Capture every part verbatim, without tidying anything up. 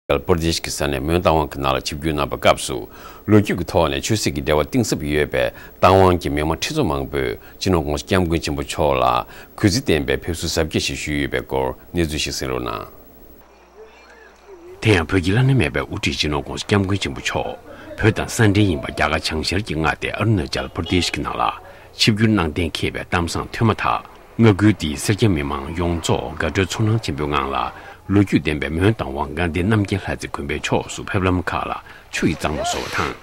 ཅལ་པར་དེཤ་གི་ས་གནས་མོན་རྟ་དབང་གི་ནང་ལ་ཆིབས་བསྒྱུར་གནང་བའི་སྐབས་སུ། ལོ་རྒྱུས་ཀྱི་ཐོག་ནས་ཆོས་སྲིད་ཀྱི་འབྲེལ་བ་གཏིང་ཟབ་ཡོད་པའི་རྟ་དབང་གི་མི་མང་ཁྲི་ཚོ་མང་པོས་སྤྱི་ནོར་༸གོང་ས་༸སྐྱབས་མགོན་ཆེན་པོ་མཆོག་ལ་གུས་བརྩི་ལྡན་པའི་ཕེབས་བསུ་གཟབ་རྒྱས་ཤིག་ཞུས་ཡོད་པའི་སྐོར་གནས་ཚུལ་ཞིག་གསན་རོགས་གནང་། དེ་ཡང་བོད་ཀྱི་བླ་ན་མེད་པའི་དབུ་ཁྲིད་སྤྱི་ནོར་༸གོང་ས་༸སྐྱབས་མགོན་ཆེན་པོ་མཆོག་བོད་དང་ས་འབྲེལ་ཡིན་པ་རྒྱ་གར་བྱང་ཤར་གྱི་མངའ་སྡེ་ཨ་རུ་ན་ཅལ་པར་དེཤ་གི་ནང་ལ་ཆིབས་བསྒྱུར་གནང་གཏན་འཁེལ་བའི་གཏམ་བཟང་ཐོས་མ་ཐག་མངའ་ཁུལ་དེའི་སེར་སྐྱ་མི་མང་ཡོངས་རྫོགས་དགའ་སྤྲོའི་ཚོར་སྣང་ཆེན་པོའི་ངང་ལ་ལོ་རྒྱུས་ལྡན་པའི་མོན་རྟ་དབང་དགའ་ལྡན་རྣམ་རྒྱལ་ལྷ་རྩེ་དགོན་པའི་ཕྱོགས་སུ་ཕེབས་ལམ་ཁག་ལ་ཆུ་ཡིས་གཙང་མ་བཟོ་བ་དང་།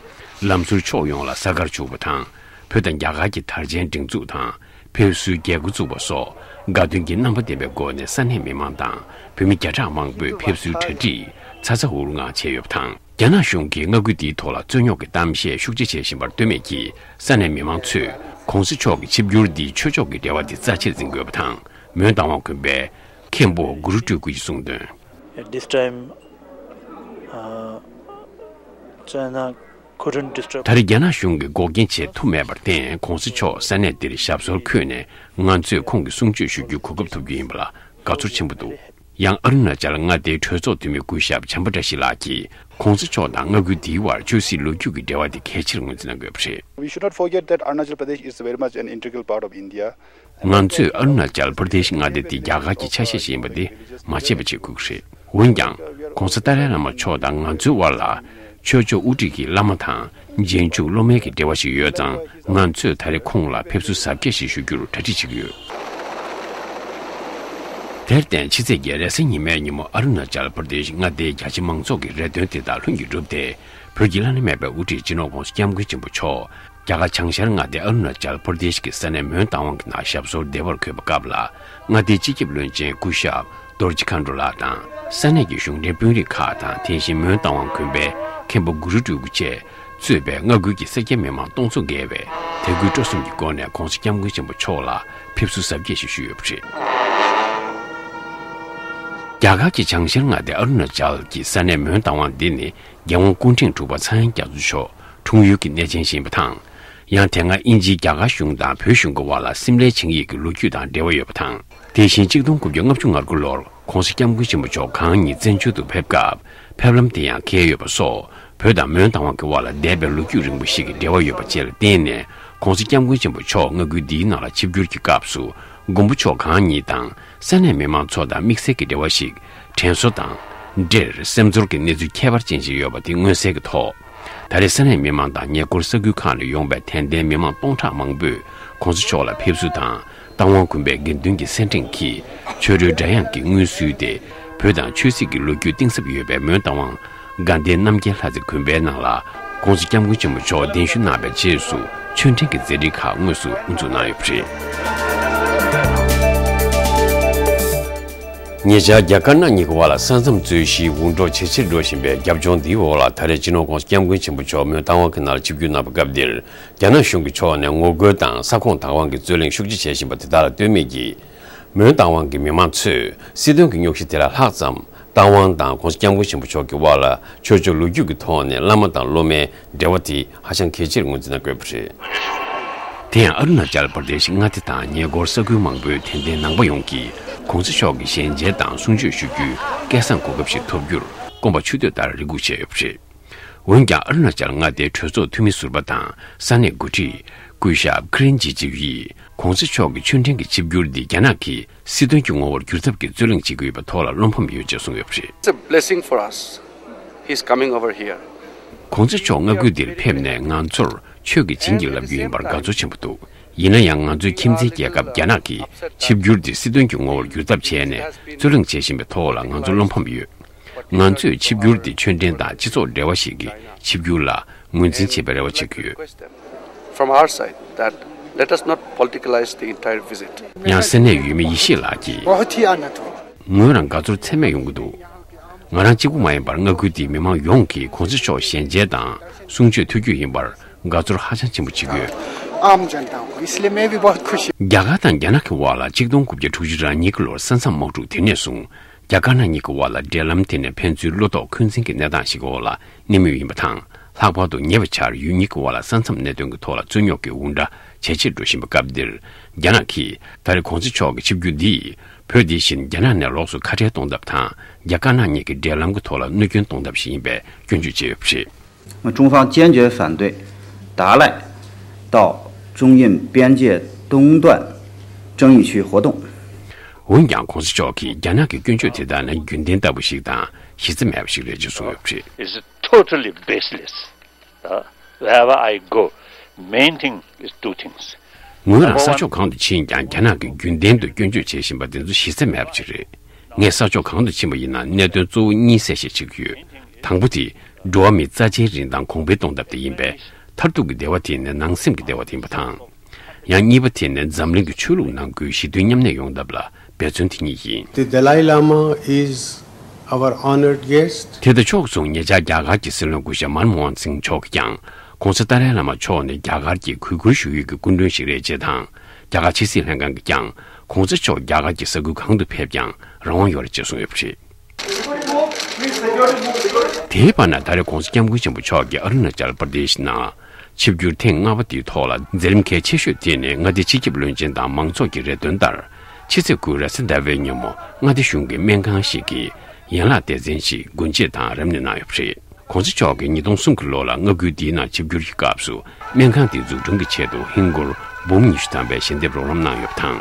ལམ་ཟུར་ཕྱོགས་ཡོངས་ལ་ས་དཀར་བྱུག་པ་དང་། བོད་དང་རྒྱ་གར་གྱི་དར་ཆེན་སྒྲེང་འཛུགས་དང་། ཕེབས་བསུའི་རྒྱལ་འགོ་བཙུགས་པ་སོགས་དགའ་སྟོན་གྱི་རྣམ་པ་ལྡན་པའི་སྒོ་ནས་ས་གནས་མི་མང་དང་བོད་མི་བརྒྱ་ཕྲག་མང་པོས་ཕེབས་བསུའི་གྲ་སྒྲིག་ཚ་ཚ་འུར་འུར་ངང་བྱས་ཡོད་པ་དང་། རྒྱ་ནག་གཞུང་གིས་མངའ་ཁུལ་འདིའི་ཐོག་ལ་རྩོད་རྙོག་གི་གཏམ་བཤད་ཤུགས་ཆེ་བྱེད་བཞིན་པར་ལྟོས་མེད་ཀྱིས་ས་གནས་མི་མང་ཚོས་༸གོང་ས་མཆོག་གི་ཆིབས་བསྒྱུར་འདིས་ཆོས་ཕྱོགས་ཀྱི་འབྲེལ་བ་དེ་རྩ་ཆེར་འཛིན་དགོས་པ་དང་། མོན་རྟ་དབང་དགོན་པའི་མཁན་པོ་གུ་རུ་སྤྲུལ་སྐུ་ཡིས་གསུངས་དོན། At this time, uh, China couldn't disturb. ད་རེས་རྒྱ་ནག་གཞུང་གིས་འགོག་རྐྱེན་བྱེད་ཐུབ་མེད་པར་བརྟེན། ༸གོང་ས་མཆོག་ས་གནས་འདིར་ཞབས་སོར་འཁོད་ནས་ང་ཚོས་ཁོང་གི་གསུང་ཆོས་ཞུ་རྒྱུའི་གོ་སྐབས་ཐོབ་རྒྱུ་ཡིན་པ་ལ་དགའ་ཚོར་ཆེན་པོ་འདུག་ཡང་ཨ་རུ་ན་ཅལ་མངའ་སྡེའི་གྲོས་ཚོགས་འཐུས་མི་སྐུ་ཞབས་བྱམས་པ་བཀྲ་ཤིས་ལགས་ཀྱིས་༸གོང་ས་མཆོག་དང་མངའ་ཁུལ་འདིའི་དབར་ཆོས་སྲིད་ལོ་རྒྱུས་ཀྱི་འབྲེལ་བ་དེ་གལ་ཆེར་ངོས་འཛིན་གནང་ཡོད་པ་རེད། We should not forget that Arunachal Pradesh is very much an integral part of India. ང་ཚོས་ཨ་རུ་ན་ཅལ་པར་དེཤ་མངའ་སྡེ་དེ་རྒྱ་གར་གྱི་ཆ་ཤས་ཤིག་ཡིན་པ་དེ་མ་ཤེས་པ་བྱེད་དགོས་ཀྱི་རེད། འོན་ཀྱང་༸གོང་ས་ཏཱ་ལའི་བླ་མ་མཆོག་དང་ང་ཚོའི་དབར་ལ་ཆོས་ཕྱོགས་དབུ་ཁྲིད་ཀྱི་བླ་མ་དང་རྗེས་འཇུག་སློབ་མའི་གི་འབྲེལ་བ་ཞིག་ཡོད་ཙང་། ང་ཚོས་ད་རེས་ཁོང་ལ་ཕེབས་བསུ་གཟབ་རྒྱས་ཤིག་ཞུ་རྒྱུར་གྲ་སྒྲིག་བྱེད་ཀྱི་ཡོད། དེར་བརྟེན་ཕྱི་ཚེས་བརྒྱད་རེས་གཟའ་ཉི་མའི་ཉིན་མོ་ཨ་རུ་ན་ཅལ་པར་དེཤ་མངའ་སྡེའི་རྒྱ་ཆེ་མང་ཚོགས་ཀྱི་རེ་འདུན་དེ་དག་ལྷུན་གྱིས་གྲུབ་སྟེ། བོད་ཀྱི་བླ་ན་མེད་པའི་དབུ་ཁྲིད་སྤྱི་ནོར་༸གོང་ས་༸སྐྱབས་མགོན་ཆེན་པོ་མཆོག་རྒྱ་གར་བྱང་ཤར་མངའ་སྡེ་ཨ་རུ་ན་ཅལ་པར་དེཤ་གི་ས་གནས་མོན་རྟ་དབང་གི་ནང་ཞབས་སོར་བདེ་བར་འཁོད་པའི་སྐབས་ལ། མངའ་སྡེའི་སྤྱི་ཁྱབ་བློན་ཆེན་སྐུ་ཞབས་རྡོ་རྗེ་མཁའ་འགྲོ་ལགས་དང་ས་གནས་ཀྱི་གཞུང་འབྲེལ་དཔོན་རིགས་ཁག་དང་། དེ་བཞིན་མོན་རྟ་དབང་དགོན་པའི་མཁན་པོ་གུ་རུ་སྤྲུལ་སྐུ་བཅས་གཙོས་པའི་མངའ་ཁུལ་གྱི་སེར་སྐྱ་མི་མང་སྟོང་ཚོ་བརྒལ་བས་དད་གུས་སྤྲོ་གསུམ་གྱི་སྒོ་ནས་༸གོང་ས་༸སྐྱབས་མགོན་ཆེན་པོ་མཆོག་ལ་ཕེབས་བསུ་གཟབ་རྒྱས་ཤིག་ཞུས་ཡོད་པ་རེད། རྒྱ་གར་གྱི་བྱང་ཤར་མངའ་སྡེ་ཨ་རུ་ན་ཅལ་གྱི་ས་གནས་མོན་རྟ་དབང་འདི་ནི་རྒྱལ་དབང་སྐུ་ཕྲེང་དྲུག་པ་ཚངས་དབྱངས་རྒྱ་མཚོ་མཆོག་འཁྲུངས་ཡུལ་གྱི་གནས་ཆེན་ཞིག་ཡིན་པ་དང་། ཡང་དེ་སྔ་དབྱིན་ཇིའི་རྒྱ་གར་གཞུང་དང་བོད་གཞུང་གི་དབར་ལ་སིམ་ལའི་ཆིངས་ཡིག་གི་ལོ་རྒྱུས་དང་འབྲེལ་བ་ཡོད་པ་དང་། དེ་བཞིན་གཅིག་སྟོང་དགུ་བརྒྱ་ལྔ་བཅུ་ང་དགུ་ལོར་༸གོང་ས་༸སྐྱབས་མགོན་ཆེན་པོ་མཆོག་གང་ཉིད་བཙན་བྱོལ་དུ་ཕེབས་སྐབས་ཕེབས་ལམ་དེ་ཡང་འཁེལ་ཡོད་པ་སོགས། བོད་དང་མོན་རྟ་དབང་གི་དབར་ལ་འདས་པའི་ལོ་རྒྱུས་རིང་པོ་ཞིག་གི་འབྲེལ་བ་ཡོད་པ་བཅས་ལ་བརྟེན་ནས། ༸གོང་ས་༸སྐྱབས་མགོན་ཆེན་པོ་མཆོག་མངའ་ཁུལ་འདིའི་ནང་ལ་ཆིབས་བསྒྱུར་གྱི་སྐབས་སུ། མགོན་པོ་མཆོག་གང་ཉིད་དང་ས་གནས་མི་མང་ཚོ་དང་དམིགས་བསལ་གྱི་འབྲེལ་བ་ཞིག་དྲན་གསོ་དང་། འབྲེལ་སེམས་ཚོར་གྱི་གནས་ཚུལ་ཁྱད་པར་ཅན་ཞིག་ཡོད་པ་དེ་མངོན་གསལ་གྱི་ཐོག་ད་རེས་ས་གནས་མི་མང་དང་ཉེ་འཁོར་ས་ཁུལ་ཁག་ནས་ཡོང་པའི་དད་ལྡན་མི་མང་སྟོང་ཕྲག་མང་པོས་༸གོང་ས་མཆོག་ལ་ཕེབས་བསུ་དང་། རྟ་དབང་དགོན་པའི་དགེ་འདུན་གྱི་སེར་ཕྲེང་གིས་ཆོས་རོལ་སྒྲ་དབྱངས་ཀྱིས་མངོན་གསོལ་ཏེ། བོད་དང་ཆོས་སྲིད་ཀྱི་ལོ་རྒྱུས་གཏིང་ཟབ་ཡོད་པའི་མོན་རྟ་དབང་དགའ་ལྡན་རྣམ་རྒྱལ་ལྷ་རྩེ་དགོན་པའི་ནང་ལ། ༸གོང་ས་༸སྐྱབས་མགོན་ཆེན་པོ་མཆོག་གདན་ཞུ་གནང་བའི་རྗེས་སུ་ཆོས་འབྲེལ་གྱི་མཛད་འཕྲིན་ཁག་དངོས་སུ་དབུ་འཛུགས་གནང་ཡོད་པ་རེད། ཉེ་ཆར་རྒྱ་དཀར་ནག་གཉིས་ཀྱི་དབར་ལ་ས་མཚམས་རྩོད་གཞིའི་འུར་སྒྲོག་ཇེ་ཆེར་འགྲོ་བཞིན་པའི་རྒྱབ་ལྗོངས་འདིའི་འོག་ལ། ད་རེས་སྤྱི་ནོར་༸གོང་ས་༸སྐྱབས་མགོན་ཆེན་པོ་མཆོག་མོན་རྟ་དབང་གི་ནང་ལ་ཆིབས་བསྒྱུར་གནང་བའི་སྐབས་འདིར། རྒྱ་ནག་གཞུང་གི་ཕྱོགས་ནས་ངོ་རྒོལ་དང་ས་ཁོངས་བདག་དབང་གི་རྩོད་གླེང་ཤུགས་ཆེ་བྱེད་བཞིན་པ་དེ་དག་ལ་ལྟོས་མེད་ཀྱིས། མོན་རྟ་དབང་གི་མི་མང་ཚོས་སྲིད་དོན་གྱི་རྙོག་གཞི་དེ་ལས་ལྷག་ཙམ་རྟ་དབང་དང་༸གོང་ས་༸སྐྱབས་མགོན་ཆེན་པོ་མཆོག་གི་དབར་ལ་ཆོས་ཕྱོགས་ལོ་རྒྱུས་ཀྱི་ཐོག་ནས་བླ་མ་དང་སློབ་མའི་འབྲེལ་བ་དེ་ཧ་ཅང་གལ་ཆེར་ངོས་འཛིན་གནང་དགོས་པ་རེད། དེ་ཡང་ཨ་རུ་ན་ཅལ་པར་དེ་ཤི་མངའ་སྡེ་དང་ཉེ་འཁོར་ས་ཁུལ་མང་པོའི་དད་ལྡན་ནང་པ་ཡོངས་ཀྱིས་༸གོང་ས་མཆོག་གི་ཞལ་མཇལ་དང་གསུང་ཆོས་ཞུ་རྒྱུའི་སྐལ་བཟང་གོ་སྐབས་ཤིག་ཐོབ་རྒྱུར་སྐོམ་པ་ཆུ་འདོད་ལྟར་རེ་སྒུག་བྱས་ཡོད་པ་རེད། འོན་ཀྱང་ཨ་རུ་ན་ཅལ་མངའ་སྡེའི་གྲོས་ཚོགས་འཐུས་མི་ཟུར་པ་དང་ས་གནས་འགོ་ཁྲིད་སྐུ་ཞབས་ཁི་རེན་ཇི་ཇིབ་ཡིས་༸གོང་ས་མཆོག་གི་ཆོས་འབྲེལ་གྱི་ཆིབས་བསྒྱུར་འདི་རྒྱ་ནག་གིས་སྲིད་དོན་གྱི་ངོ་བོར་བསྒྱུར་ཐབས་ཀྱི་རྩོད་གླེང་བྱེད་ཀྱི་ཡོད་པའི་ཐོག་ལ་བློ་ཕམ་ཡོད་ཅེས་གསུངས་ཡོད་པ་རེད། It's a blessing for us. He's coming over here. ༸གོང་ས་མཆོག་མངའ་ཁུལ་འདིར་ཕེབས་ནས་ང་ཚོར་ཆོས་ཀྱི་བྱིན་གྱིས་བརླབས་རྒྱུ་ཡིན་པར་དགའ་ཚོར་ཆེན་པོ་འདུག་ཡིན་ན་ཡང་ང་ཚོའི་ཁྱིམ་མཚེས་རྒྱལ་ཁབ་རྒྱ་ནག་གིས་ཆིབས་བསྒྱུར་འདི་སྲིད་དོན་གྱི་ངོ་བོར་བསྒྱུར་ཐབས་བྱས་ནས་རྩོད་གླེང་བྱེད་བཞིན་པའི་ཐོག་ལ་ང་ཚོར་བློ་ཕམ་ཡོད། ང་ཚོས་ཆིབས་བསྒྱུར་འདི་ཆོས་འབྲེལ་དང་སྤྱི་ཚོགས་འབྲེལ་བ་ཞིག་གི་ཆིབས་བསྒྱུར་ལ་ངོས་འཛིན་བྱེད་པའི་རེ་བ་བྱེད་ཀྱི་ཡོད། From our side, that let us not politicalize the entire visit. ཡང་ས་གནས་ཡུལ་མི་ཡེ་ཤེས་ལགས་ཀྱིས། बहुत ही आनंद हुआ। ངོས་རང་དགའ་ཚོར་ཚད་མེད་ཡོང་གི་འདུག་ང་རང་གཅིག་པུ་མ་ཡིན་པར་མངའ་ཁུལ་འདིའི་མི་མང་ཡོངས་ཀྱིས་༸གོང་ས་མཆོག་ཞལ་མཇལ་དང་གསུང་ཆོས་ཐོས་རྒྱུ་ཡིན་པར་དགའ་ཚོར་ཧ་ཅང་ཆེན་པོ་བྱེད་ཀྱི་ཡོད། आम जनता को इसलिए मैं भी बहुत खुश हूँ। རྒྱ་གར་དང་རྒྱ་ནག་གི་དབར་ལ་ཆིག་སྟོང་དགུ་བརྒྱ་དྲུག་ཅུ་རེ་གཉིས་ལོར་ས་མཚམས་དམག་འཁྲུག་དེ་ནས་བཟུང་རྒྱ་དཀར་ནག་གཉིས་ཀྱི་དབར་ལ་འབྲེལ་ལམ་དེ་ནི་ཕན་ཚུན་བློ་དོགས་འཁོན་འཛིན་གྱི་གནས་སྟངས་ཤིག་གི་འོག་ལ་གནས་མུས་ཡིན་པ་དང་། ལྷག་པར་དུ་ཉེ་བའི་ཆར་ཡུལ་གཉིས་ཀྱི་དབར་ལ་ས་མཚམས་གནད་དོན་གྱི་ཐོག་ལ་རྩོད་རྙོག་གི་འུར་སྒྲ་ཇེ་ཆེར་འགྲོ་བཞིན་པའི་སྐབས་འདིར། རྒྱ་ནག་གིས་ད་རེས་༸གོང་ས་མཆོག་གི་ཆིབས་བསྒྱུར་འདིས་ བོད་དེ་བཞིན་རྒྱ་ནག་ནས་ལོགས་སུ་ཁ་བྲལ་གཏོང་ཐབས་དང་། རྒྱ་དཀར་ནག་གཉིས་ཀྱི་འབྲེལ་ལམ་གྱི་ཐོག་ལ་གནོད་སྐྱོན་གཏོང་ཐབས་ཤིག་ཡིན་པའི་སྐྱོན་བརྗོད་བྱས་ཡོད་པ་རེད། 中方坚决反对达赖到中印边界东段争议区活动。 འོན་ཀྱང་༸གོང་ས་མཆོག་གིས་རྒྱ་ནག་གི་སྐྱོན་བརྗོད་དེ་དག་ནི་རྒྱུན་ལྡན་ལྟ་བུ་ཞིག་དང་གཞི་རྩ་མེད་པ་ཞིག་རེད་ཅེས་གསུངས་ཡོད་པ་རེད། Is totally baseless. Uh, wherever I go, main thing is two things. ངོས་རང་ས་ཕྱོགས་གང་དུ་ཕྱིན་ཀྱང་རྒྱ་ནག་གིས་རྒྱུན་ལྡན་དུ་སྐྱོན་བརྗོད་བྱེད་བཞིན་པ་དེ་ཚོ་གཞི་རྩ་མེད་པ་ཅིག་རེད། ངས་ས་ཕྱོགས་གང་དུ་ཕྱིན་པ་ཡིན་ན་གནད་དོན་གཙོ་བོ་གཉིས་གསལ་བཤད་བྱེད་ཀྱི་ཡོད། དང་པོ་དེ། འགྲོ་བ་མིའི་རྩ་ཆེའི་རིན་ཐང་གོང་འཕེལ་གཏོང་ཐབས་དེ་ཡིན་པས། མཐར་ཐུག་གི་བདེ་བ་དེ་ནི་ནང་སེམས་ཀྱི་བདེ་བ་དེ་ཡིན་པ་དང་། ཡང་གཉིས་པ་དེ་ནི་འཛམ་གླིང་གི་ཆོས་ལུགས་ནང་ཁུལ་ཞི་མཐུན་མཉམ་གནས་ཡོང་ཐབས་ལ་འབད་བརྩོན་དེ་གཉིས་ཡིན། The Dalai Lama is our honored guest. དེ་ལྟར་ཕྱོགས་མཚུངས་ཉེ་ཆར་རྒྱ་གར་གྱི་སྲིད་བློན་སྐུ་ཞབས་མན་མོ་ཧན་སིང་མཆོག་གིས་ཀྱང་༸གོང་ས་ཏཱ་ལའི་བླ་མ་མཆོག་ནི་རྒྱ་གར་གྱི་གུས་བཀུར་ཞུ་ཡུལ་གྱི་སྐུ་མགྲོན་ཞིག་རེད་ཅེས་དང་། རྒྱ་གར་ཕྱི་སྲིད་ལྷན་ཁང་གིས་ཀྱང་༸གོང་ས་མཆོག་རྒྱ་གར་གྱི་ས་ཁུལ་གང་དུ་ཕེབས་ཀྱང་རང་དབང་ཡོད་རེད་ཅེས་གསུངས་ཡོད་པ་རེད། དེའི་བར་ན་ད་རེས་༸གོང་ས་༸སྐྱབས་མགོན་ཆེན་པོ་མཆོག་གིས་ཨ་རུ་ན་ཅལ་པར་དེཤ་ནང་ཆིབས་བསྒྱུར་ཐེངས་ལྔ་པ་དེའི་ཐོག་ལ་མཛད་རིམ་གལ་ཆེ་ཤོས་དེ་ནི་མངའ་སྡེའི་སྤྱི་ཁྱབ་བློན་ཆེན་དང་མང་ཚོགས་ཀྱི་རེ་འདུན་ལྟར། ཕྱི་ཚེས་དགུ་རེས་གཟའ་ཟླ་བའི་ཉིན་མོ་མངའ་སྡེ་གཞུང་གི་སྨན་ཁང་ཞིག་གི་ཡན་ལག་སྡེ་ཚན་ཞིག་སྒོ་འབྱེད་དང་རབ་གནས་གནང་ཡོད་པ་རེད། ༸གོང་ས་མཆོག་གིས་ཉིས་སྟོང་གསུམ་གྱི་ལོ་ལ་མངའ་ཁུལ་འདིའི་ནང་ཆིབས་བསྒྱུར་གྱི་སྐབས་སུ་སྨན་ཁང་དེའི་འཛུགས་སྐྲུན་གྱི་ཆེད་དུ་ཧིན་སྒོར་འབུམ་ཉི་ཤུ་ཐམ་པའི་ཞལ་འདེབས་རོགས་རམ་གནང་ཡོད་པ་དང་།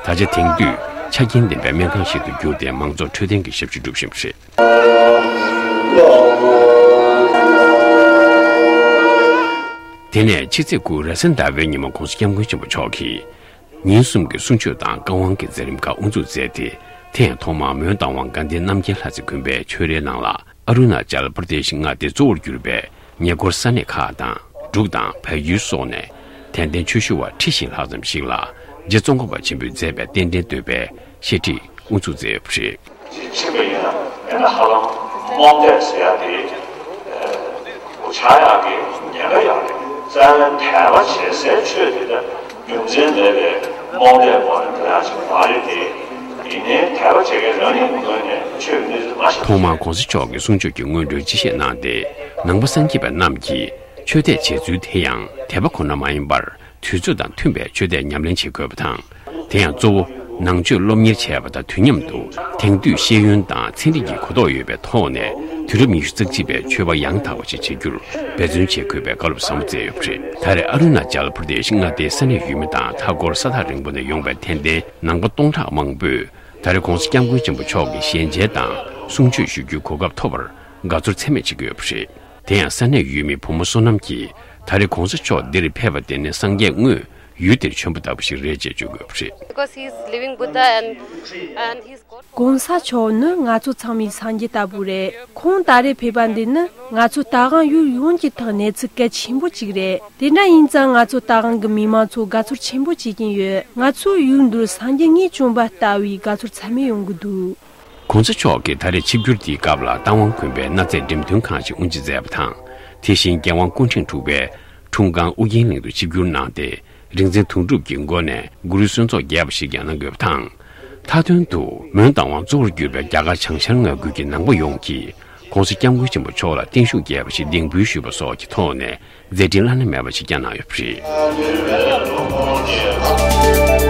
ད་ཆ་དེང་དུས་ཆ་རྐྱེན་ལྡན་པའི་སྨན་ཁང་ཞིག་ཏུ་གྱུར་ཏེ་མང་ཚོགས་འཕྲོད་བསྟེན་གྱི་ཞབས་ཞུ་སྒྲུབ་བཞིན་པ་རེད། དེ་ནས་ཕྱི་ཚེས་དགུ་རེས་གཟའ་ཟླ་བའི་ཉིན་མོ་༸གོང་ས་༸སྐྱབས་མགོན་ཆེན་པོ་མཆོག་གིས་ཉིན་གསུམ་གྱི་གསུང་ཆོས་དང་བཀའ་དབང་གི་མཛད་རིམ་ཁག་དབུ་འཛུགས་མཛད་དེ། དེ་ཡང་ཐོག་མར་མོན་རྟ་དབང་དགའ་ལྡན་རྣམ་རྒྱལ་ལྷ་རྩེ་དགོན་པའི་ཆོས་རའི་ནང་ལ་ཨ་རུ་ན་ཅལ་པར་དེཤ་མངའ་སྡེ་གཙོ་བོར་གྱུར་པའི་ཉེ་འཁོར་ས་གནས་ཁག་དང་འབྲུག་དང་བལ་ཡུལ་སོགས་ནས་དད་ལྡན་ཆོས་ཞུ་བ་ཁྲི་བཞི་ལྷག་ཙམ་ཞིག་ལ་རྗེ་ཙོང་ཁ་པ་ཆེན་པོས་མཛད་པའི་རྟེན་འབྲེལ་བསྟོད་པའི་བཤད་ཁྲིད་དབུ་འཛུགས་མཛད་ཡོད་པ་རེད། ཕྱིན་པ་ཡིན་ན་ཡང་ན་ཧ་ལམ་རྨོངས་དད་ཟེར་ཡ་དེ་ཆགས་ཡག་གི་ཉེན་ཁ་ཡོད་རེད། རྩ་བའི་དད་པ་བྱེད་སའི་ཆོས་དེ་ལ་རྒྱུ་མཚན་མེད་པའི་རྨོངས་དད་པོ་ནི་འདྲ་ཡག་ཅིག་མ་རེད་དེ། ཡིན་ནའི་དད་པ་བྱེད་མཁན་རང་ཉིད་ཀྱི་ངོས་ནས་ཆོས་ཀྱི་གནས་ཚུལ་མ་ཤེས། ཐོག་མར་༸གོང་ས་མཆོག་གིས་གསུང་ཆོས་ཀྱི་སྔོན་འགྲོའི་སྤྱི་བཤད་གནང་སྟེ། ནང་པ་སངས་རྒྱས་པ་རྣམས་ཀྱིས་ཆོས་དད་བྱེད་ཚུལ་དེ་ཡང་དད་པ་ཁོ་ན་མ་ཡིན་པར། དུས་ཚོད་དང་མཐུན་པའི་ཆོས་དད་ཉམས་ལེན་བྱེད་དགོས་པ་དང་། དེ་ཡང་གཙོ་བོ་ནང་ཆོས་སློབ་གཉེར་བྱས་པ་དང་དུས་མཉམ་དུ་དེང་དུས་ཤེས་ཡོན་དང་ཚན་རིག་གི་གོ་རྟོགས་ཡོད་པའི་ཐོག་ནས་དུས་རབས་ཉི་ཤུ་རྩ་གཅིག་པའི་ཆོས་པ་ཡང་དག་པ་ཞིག་བྱེད་རྒྱུར་འབད་བརྩོན་བྱེད་དགོས་པའི་བཀའ་སློབ་ཟབ་མོ་སྩལ་ཡོད་པ་རེད། ད་རེས་ཨ་རུ་ན་ཅལ་པར་དེཤ་མངའ་སྡེའི་ས་གནས་ཡུལ་མི་དང་མཐའ་འཁོར་ས་ཐག་རིང་པོ་ནས་ཡོང་པའི་དད་ལྡན་ནང་པ་སྟོང་ཕྲག་མང་པོས་ད་རེས་༸གོང་ས་༸སྐྱབས་མགོན་ཆེན་པོ་མཆོག་གི་ཞལ་མཇལ་དང་གསུང་ཆོས་ཞུ་རྒྱུའི་གོ་སྐབས་ཐོབ་པར་དགའ་ཚོར་ཚད་མེད་བྱེད་ཀྱི་ཡོད་པ་རེད། དེ་ཡང་ས་གནས་ཡུལ་མི་བུ་མོ་བསོད་ནམས་ཀྱིས་ད་རེས་༸གོང་ས་མཆོག་འདིར་ཕེབས་པ་དེ་ནི་སངས་རྒྱས་དངོས་ཡུལ་འདིར་བྱོན་པ་ལྟ་བུ་ཞིག་རེད་ཅེས་བརྗོད་དགོས་པ་རེད། Because he is living Buddha and, and he's got གོང་ས་མཆོག་ནི་ང་ཚོ་ཚང་མའི་སངས་རྒྱས་ལྟ་བུ་རེད། ཁོང་ད་རེས་ཕེབས་པ་འདི་ནི་ང་ཚོ་རྟ་དབང་ཡུལ་ཡོངས་ཀྱི་ཐོག་གནས་ཚུལ་གལ་ཆེན་པོ་གཅིག་རེད། དེ་འདྲ་ཡིན་ཙང་ང་ཚོ་རྟ་དབང་གི་མི་མང་ཚོ་དགའ་ཚོར་ཆེན་པོ་བྱེད་ཀྱིན་ཡོད། ང་ཚོའི་ཡུལ་འདིར་སངས་རྒྱས་ངས་བྱོན་པ་ལྟ་བུའི་དགའ་ཚོར་ཚད་མེད་ཡོང་གི་འདུག ༸གོང་ས་མཆོག་གིས་ད་རེས་ཆིབས་བསྒྱུར་དེའི་སྐབས་ལ་རྟ་དབང་དགོན་པའི་གནའ་རྫས་འགྲེམས་སྟོན་ཁང་ཞིག་དབུ་འབྱེད་མཛད་པ་དང་། དེ་བཞིན་རྒྱལ་དབང་སྐུ་ཕྲེང་དྲུག་པའི་འཁྲུངས་སྒང་ཨུ་རྒྱན་གླིང་དུ་ཆིབས་བསྒྱུར་གནང་སྟེ། རིག་འཛིན་དོན་གྲུབ་ཀྱི་མགོ་ནས་གུ་རུའི་གསོལ་ཚོགས་རྒྱས་པ་ཞིག་ཀྱང་གནང་དགོས་པ་དང་། མཐའ་དོན་དུ་མོན་རྟ་དབང་གཙོ་བོར་གྱུར་པའི་རྒྱ་གར་བྱང་ཤར་མངའ་ཁུལ་གྱི་ནང་པ་ཡོངས་ཀྱིས་༸གོང་ས་༸སྐྱབས་མགོན་ཆེན་པོ་མཆོག་ལ་བརྟན་བཞུགས་རྒྱས་པ་ཞིག་གདན་འབུལ་ཞུས་པ་སོགས་ཀྱི་ཐོག་ནས་མཛད་འཕྲིན་བླ་ན་མེད་པ་ཞིག་བསྐྱངས་གནང་ཡོད་པ་རེད།